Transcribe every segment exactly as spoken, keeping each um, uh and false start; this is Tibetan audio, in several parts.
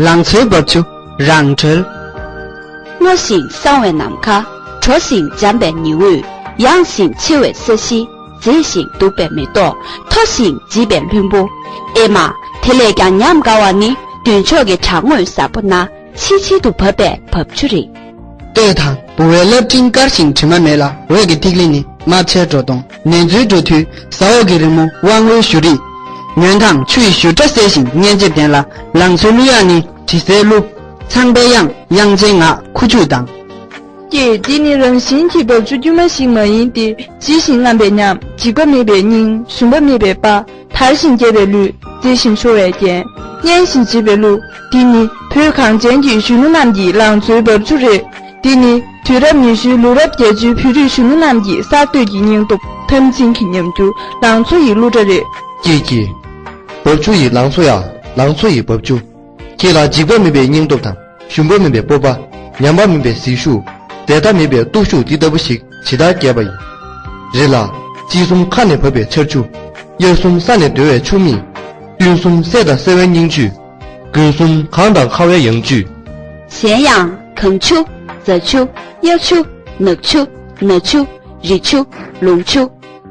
ལང་ཚོའི་རྦབ་ཆུ། རང་གྲོལ། སྔོ་ཞིང་བསངས་བའི་ནམ་མཁའ། དྲོ་ཞིང་འཇམ་པའི་ཉི་འོད། ཡངས་ཤིང་ཕྱེ་བའི་ས་གཞི། མཛེས་ཤིང་སྡུག་པའི་མེ་ཏོག། མཐོ་ཞིང་བརྗིད་པའི་ལྷུན་པོ། ཨེ་མ། དེ་ལས་ཀྱང་ཉམས་དགའ་བ་ནི། མདུན་ཕྱོགས་ཀྱི་བྲག་ངོས་གཟར་པོ་ན། ཆིལ་ཆིལ་དུ་བབས་པའི་རྦབ་ཆུ་རེད། ལྟོས་དང་། ལྦུ་བའི་རླབས་སྤྲིན་དཀར་ཞིང་དྲི་མ་མེད་ལ། འོད་ཀྱི་ཐིག་ལེ་ནི། རྨ་བྱའི་སྒྲོ་མདོངས། ནེ་ཙོའི་སྒྲོ་ཐུལ། ཟ་འོག་གི་རི་མོ། དབང་བོའི་བཞུར་རིས། ཉོན་དང་། ཆུ་ཡི་བཞུར་སྒྲ་གསལ་ཞིང་སྙན་འཇེབས་ལྡན་ལ། ལང་ཚོའི་གླུ་དབྱངས་ནི། དྲི་ཟའི་གླུ། ཚངས་པའི་དབྱངས། དབྱངས་ཅན་ངག་ཁུ་བྱུག་དང་། ཀྱེ། འདི་ནི་རང་བཞིན་གྱི་རྦབ་ཆུ་དཀྱུས་མ་ཞིག་མ་ཡིན་ཏེ། ལྗིད་ཞིང་རྔམ་པའི་ཉམས། འཇིགས་པ་མེད་པའི་སྙིང་། ཞུམ་པ་མེད་པའི་དཔའ། དར་ཞིང་རྒྱས་པའི་ལུས། མཛེས་ཤིང་ཤོར་བའི་རྒྱན། སྙན་ཞིང་འཇེབས་པའི་གླུ། འདི་ནི་བོད་གངས་ཅན་གྱི་གཞོན་ནུ་རྣམས་ཀྱི་ལང་ཚོའི་རྦབ་ཆུ་རེད། འདི་ནི་དུས་རབས་ཉི་ཤུའི་ལོ་རབས་བརྒྱད་ཅུའི་བོད་རིགས་གཞོན་ནུ་རྣམས་ཀྱི་གསར་གཏོད་ཀྱི་སྙིང་སྟོབས། འཐབ་འཛིང་གི་ཉམས་འགྱུར། ལང་ཚོ་ཡི་གླུ་སྒྲ་རེད། ཀྱེ་ཀྱེ། རྦབ་ཆུ་ཡི་ལང་ཚོ་ཡ། ལང་ཚོ་ཡི་རྦབ་ཆུ། ཁྱེད་ལ་འཇིགས་པ་མེད་པའི་སྙིང་སྟོབས་དང་། ཞུམ་པ་མེད་པའི་སྤོབས་པ། ཉམས་པ་མེད་པའི་ཟིལ་ཤུགས། འཛད་མཐའ་མེད་པའི་སྟོབས་ཤུགས་འདི་ལྟ་བུ་ཞིག་ཇི་ལྟར་རྒྱས་པ་ཡིན། རེད་ལ། དཔྱིད་གསུམ་ཁ་ནས་བབས་པའི་ཆར་ཆུ། དབྱར་གསུམ་ས་ནས་བརྡོལ་བའི་ཆུ་མིག། སྟོན་གསུམ་སད་དང་སེར་བའི་སྙིང་བཅུད། དགུན་གསུམ་གངས་དང་ཁ་བའི་ཡང་བཅུད། གཞན་ཡང་། གངས་ཆུ། རྫ་ཆུ། གཡའ་ཆུ། ནག་ཆུ། ན་ཆུ། རི་ཆུ། ལུང་ཆུ།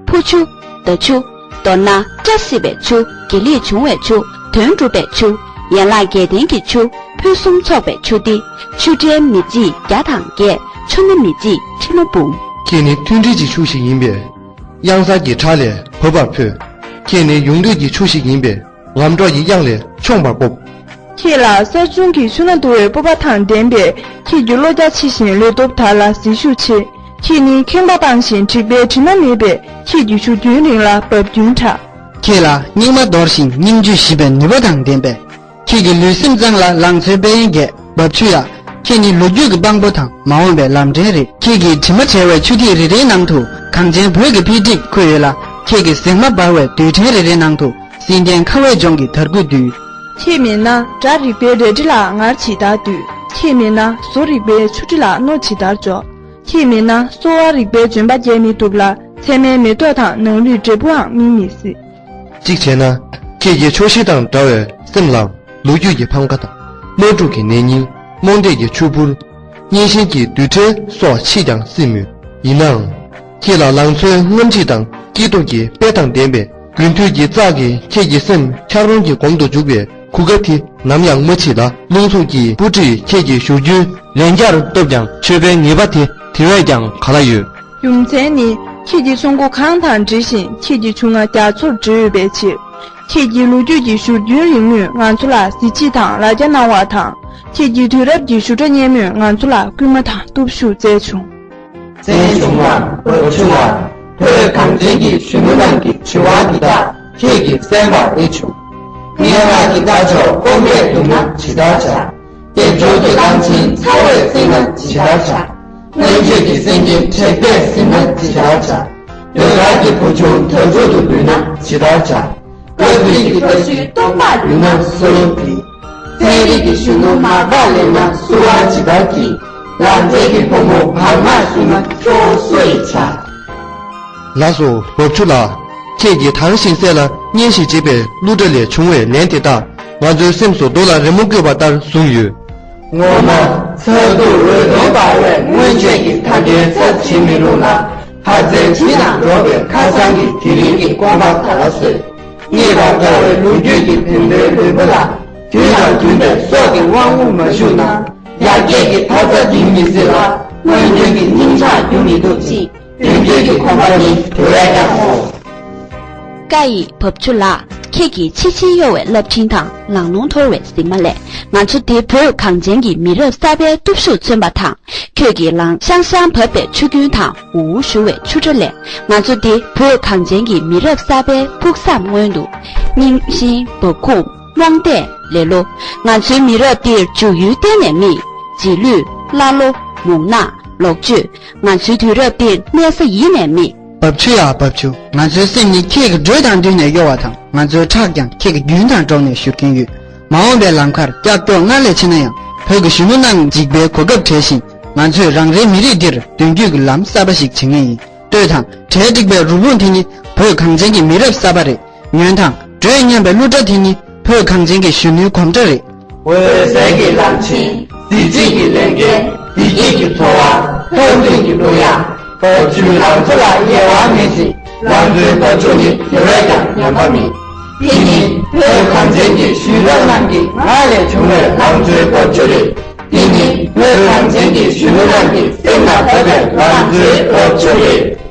ཕུ་ཆུ། མདའ་ཆུ། མདོར་ན། བཀྲ་ཤིས་པའི་ཆུ། དགེ་ལེགས་འབྱུང་བའི་ཆུ། དོན་འགྲུབ་པའི་ཆུ། ཡན་ལག་བརྒྱད་ལྡན་གྱི་ཆུ། ཕུན་སུམ་ཚོགས་པའི་ཆུ་འདི། ཆུ་ཕྲན་མི་གཅིག་བརྒྱ་དང་བརྒྱད། ཆུ་སྣ་མི་གཅིག་ཁྲི་སྣ་འབུམ། ཁྱེད་ནི་མཐུན་སྒྲིལ་གྱི་ཆུ་ཞིག་ཡིན་པས། གཡང་གཟར་གྱི་བྲག་ལས་བབས་པར་ཕོད། ཁྱེད་ནི་ཡོངས་འདུས་ཀྱི་ཆུ་ཞིག་ཡིན་པས། ངམ་སྒྲོག་གི་གཡང་ལས་མཆོངས་པར་སྤོབས། ཁྱེད་ལ་གསར་བྱུང་གི་ཆུ་སྣ་བསྡུ་བའི་སྤོབས་པ་དང་ལྡན་པས། ཁྱེད་ཀྱི་བློ་རྒྱ་ཆེ་ཞིང་ལུས་སྟོབས་དར་ལ་ཟིལ་ཤུགས་ཆེ། ཁྱེད་ནི་ཁེངས་པ་སྤངས་ཤིང་འགྲིག་པའི་དྲི་མ་མེད་པས། ཁྱེད་ཀྱི་བཞུར་རྒྱུན་རིང་ལ་འབབ་རྒྱུན་དྲག། ཁྱེད་ལ་སྙིགས་མ་འདོར་ཞིང་སྙིང་རྒྱུད་ཞི་བའི་ནུས་པ་དང་ལྡན་པས། ཁྱེད་ཀྱི་ལུས་སེམས་གཙང་ལ་ལང་ཚོའི་དཔལ་ཡོན་རྒྱས། རྦབ་ཆུ་ཡ། ཁྱེད་ནི་ལོ་རྒྱུས་ཀྱི་དཔང་པོ་དང་མ་འོངས་པའི་ལམ་འདྲེན་རེད། ཁྱེད་ཀྱི་དྲི་མ་བྲལ་བའི་ཆུ་ཐིགས་རེ་རེའི་ནང་དུ་གངས་ཅན་བོད་ཀྱི་འཕེལ་འགྲིབ་འཁོད་ཡོད་ལ། ཁྱེད་ཀྱི་ཟེགས་མ་འབར་བའི་རྡུལ་ཕྲན་རེ་རེའི་ནང་དུ་བསིལ་ལྡན་ཁ་བའི་ལྗོངས་ཀྱི་དར་སྐུད་འདུས། ཁྱེད་མེད་ན་སྒྲ་རིག་པའི་རལ་གྲི་ལ་ངར་ཇི་ལྟར་འདུད། ཁྱེད་མེད་ན་བཟོ་རིག་པའི་ཆུ་གྲི་ལ་རྣོ་ཇི་ལྟར་འཇོག། ཁྱེད་མེད་ན་གསོ་བ་རིག་པའི་ལྗོན་པ་རྒྱས་མི་ཐུབ་ལ། ཚད་མའི་མེ་ཏོག་དང་ནང་ལུས་འབྲས་བུའང་སྨིན་མི་སྲིད། གཅིག་བྱས་ན། ཁྱེད་ཀྱི་ཆོག་ཤེས་དང་འདྲ་བའི་སེམས་ལ་ལོ་རྒྱུས་ཀྱི་ཕམ་ཁ་དང་། དམག་འཁྲུག་གི་ནད་རྙིང་། རྨོངས་དད་ཀྱི་ཆུ་བུར། གཉན་ཞེན་གྱི་རྡུལ་ཕྲན་སོགས་མཆིས་ཀྱང་སྲིད་མོད། ཡིན་ནའང་། ཁྱེད་ལ་ལང་ཚོའི་རྔམ་བརྗིད་དང་སྐྱིད་སྡུག་གི་དཔལ་དང་ལྡན་པས། དགུན་དུས་ཀྱི་བཙག་གིས་ཁྱེད་ཀྱི་སེམས་འཁྱགས་རོམ་གྱི་གོམ་དུ་འཇུག་པའི་གུར་དཀར་དེ་ནམ་ཡང་མ་མཆིས་ལ། རླུང་འཚུབ་ཀྱི་སྤུ་གྲིས་ཁྱེད་ཀྱི་བཞུར་རྒྱུན་ལན་བརྒྱར་གཏུབས་ཀྱང་། མཆོད་པའི་ངེས་པ་དེ་དེ་བས་ཀྱང་ག་ལ་ཡོད། རྒྱུ་མཚན་ནི། ཁྱེད་ཀྱི་ཚོགས་འཁོར་གངས་དང་འདྲིས་ཤིང་། ཁྱེད་ཀྱི་ཆུ་རྔ་རྒྱ་མཚོར་འདྲིས་ཡོད་པའི་ཕྱིར། ཁྱེད་ཀྱི་ལོ་རྒྱུས་ཀྱི་བཞུར་རྒྱུན་རིང་མོས་ང་ཚོ་ལ་གཟི་བརྗིད་དང་ལ་རྒྱ་གནང་བ་དང་། ཁྱེད་ཀྱི་དུས་རབས་ཀྱི་བཞུར་སྒྲ་སྙན་མོས་ང་ཚོ་ལ་སྐུལ་མ་དང་སྟོབས་ཤུགས་བསྩལ་བྱུང་། བཙན་བྱོལ་བ་རྦབ་ཆུ་ལ། བོད་གངས་ཅན་གྱི་གཞོན་ནུ་རྣམས་ཀྱི་དྲི་བ་འདི་དག་ཁྱེད་ཀྱིས་གསན་པར་ཨེ་བྱུང་། སྙན་ངག་གི་རྟ་མཆོག་ཀོང་པོས་བརྡུངས་ན་ཇི་ལྟར་བྱ། རྒྱལ་མཆོག་གི་གླང་ཆེན་ཚ་བས་བསྲེགས་ན་ཇི་ལྟར་བྱ། མངོན་སྤྱོད་ཀྱི་སེང་གེ་དྲེགས་པས་ཟིན་ན་ཇི་ལྟར་བྱ། ཟློས་གར་གྱི་བུ་ཆུང་དར་ལྕོག་ཏུ་ལུས་ན་ཇི་ལྟར་བྱ། བཀའ་བརྒྱུད་ཀྱི་བཀའ་བརྒྱུད་སྟོང་པར་ལུས་ན་བསོད་ནམས་འདི། ཚན་རིག་གི་གཞོན་ནུ་མར་པ་ལེན་ན་བསུ་བ་ཇི་ལྟར་བགྱི། ལག་རྩལ་གྱི་ཕོ་མོ་བར་མ་ཞུ་ན་ཁྱོ་བོ་སུ་ཡིས་བྱ། ལགས་སོ། རྦབ་ཆུ་ལགས། ཁྱེད་ཀྱིས་དྭངས་ཤིང་གསལ་ལ་སྙན་ཞིང་འཇེབས་པའི་གླུ་སྒྲ་ལས་བྱུང་བའི་ལན་དེ་དག་ང་ཚོའི་སེམས་སུ་རྡོ་ལ་རི་མོ་བརྐོས་པ་ལྟར་བཟུང་ཡོད། ངོ་མ། མཚར་སྡུག་འོད་སྟོང་འབར་བའི་མངོན་བརྗོད་ཀྱི་མཐའ་འདུལ་ཚབས་བྱེད་མི་རུང་ལ། ཕར་ཚུར་བྱིས་དང་འགྲོགས་པའི་ཁ་སང་གི་དེ་རིང་གི་སྐོམ་པ་ག་ལ་སོད། རྙེད་པར་དཀའ་བའི་ལོ་རྒྱུས་ཀྱི་བེམ་པོའི་ལུས་པོ་ལ། དུས་དང་མཐུན་པའི་སྲོག་གི་དབང་པོ་མ་ཞུགས་ན། ཡར་རྒྱས་ཀྱི་མཐའ་རྩ་འཛིན་མི་སྲིད་ལ། སྔོན་ཐོན་གྱི་སྙིང་ཁྲག་རྒྱུག་མི་ཐུབ་ཅིང་། དོན་བརྒྱུད་ཀྱི་གོམ་པ་ནི་དེ་བས་ཀྱང་འོང་། ཀ་ཡི་རྦབ་ཆུ་ལགས། ཁྱེད་ཀྱི་ཆིལ་ཆིལ་གཡོ་བའི་རླབས་ཕྲེང་དང་ལང་ལོང་འཐོར་བའི་གཟིགས་མ་ལས། ང་ཚོ་འདིར་བོད་གངས་ཅན་གྱི་མི་རབས་གསར་པའི་སྟོབས་ཤུགས་མཚོན་པ་དང་། ཁྱོད་ཀྱི་ལང་ཤང་ཤང་བབས་པའི་ཆུ་རྒྱུན་དང་འུར་འུར་ཞུ་བའི་ཆུ་སྒྲ་ལས། ང་ཚོ་འདིར་བོད་གངས་ཅན་གྱི་མི་རབས་གསར་པའི་ཕུགས་བསམ་སྔོན་དུ། རྙིང་ཞེན། བག་འཁུམས། རྨོངས་དད། ལེ་ལོ། ང་ཚོའི་མི་རབས་འདིར་འཇུག་ཡུལ་གཏན་ནས་མེད། རྗེས་ལུས། ཀླ་ཀློ། མུན་ནག། ལོག་སྤྱོད། ང་ཚོའི་དུས་རབས་འདིར་གནས་ས་ཡེ་ནས་མེད། རྦབ་ཆུ་ཡ་རྦབ་ཆུ། ང་ཚོའི་སེམས་ནི་ཁྱེད་ཀྱི་འགྲོས་དང་བསྟུན་ནས་གཡོ་བ་དང་། ང་ཚོའི་ཁྲག་ཀྱང་ཁྱེད་ཀྱི་རྒྱུན་དང་འགྲོགས་ནས་བཞུར་གྱིན་ཡོད། མ་འོངས་པའི་ལམ་ཁར་ཀྱག་ཀྱོག་སྔར་ལས་ཆེ་ན་ཡང་། བོད་ཀྱི་གཞོན་ནུ་རྣམས་འཇིགས་པའི་གོ་སྐབས་བྲལ་ཞིང་། ང་ཚོས་རང་རེའི་མི་རིགས་འདིར་མདུན་སྐྱོད་ཀྱི་ལམ་གསར་པ་ཞིག་བྱེད་ངེས་ཡིན། ལྟོས་དང་། གྲལ་སྒྲིག་པའི་རུ་དཔུང་དེ་ནི་བོད་གངས་ཅན་གྱི་མི་རབས་གསར་པ་རེད། ཉོན་དང་། འགྲོས་མཉམ་པའི་གླུ་སྒྲ་དེ་ནི་བོད་གངས་ཅན་གྱི་གཞོན་ནུའི་གོམ་སྒྲ་རེད། འོད་གསལ་གྱི་ལམ་ཆེན། གཟི་བརྗིད་ཀྱི་ལས་འགན། བདེ་སྐྱིད་ཀྱི་འཚོ་བ། མཐོ་འབྲིང་གི་གླུ་དབྱངས། སྟོབས་བཅུའི་ལང་ཚོ་ལ་དབྱེ་བ་མེད་ཅིང་། ལང་ཚོའི་སྟོབས་བཅུ་ནི་དེ་བས་ཀྱང་ཉམས་པ་མེད། འདི་ནི་བོད་གངས་ཅན་གྱི་ཞུ་བོད་རྣམས་ཀྱི་ངག་ལས་བྱུང་བའི་ལང་ཚོའི་སྟོབས་བཅུ་རེད། འདི་ནི་བོད་གངས་ཅན་གྱི་ཞུ་བོད་རྣམས་ཀྱི་སེམས་ལ་བབས་པའི་ལང་ཚོའི་སྟོབས་བཅུ་རེད།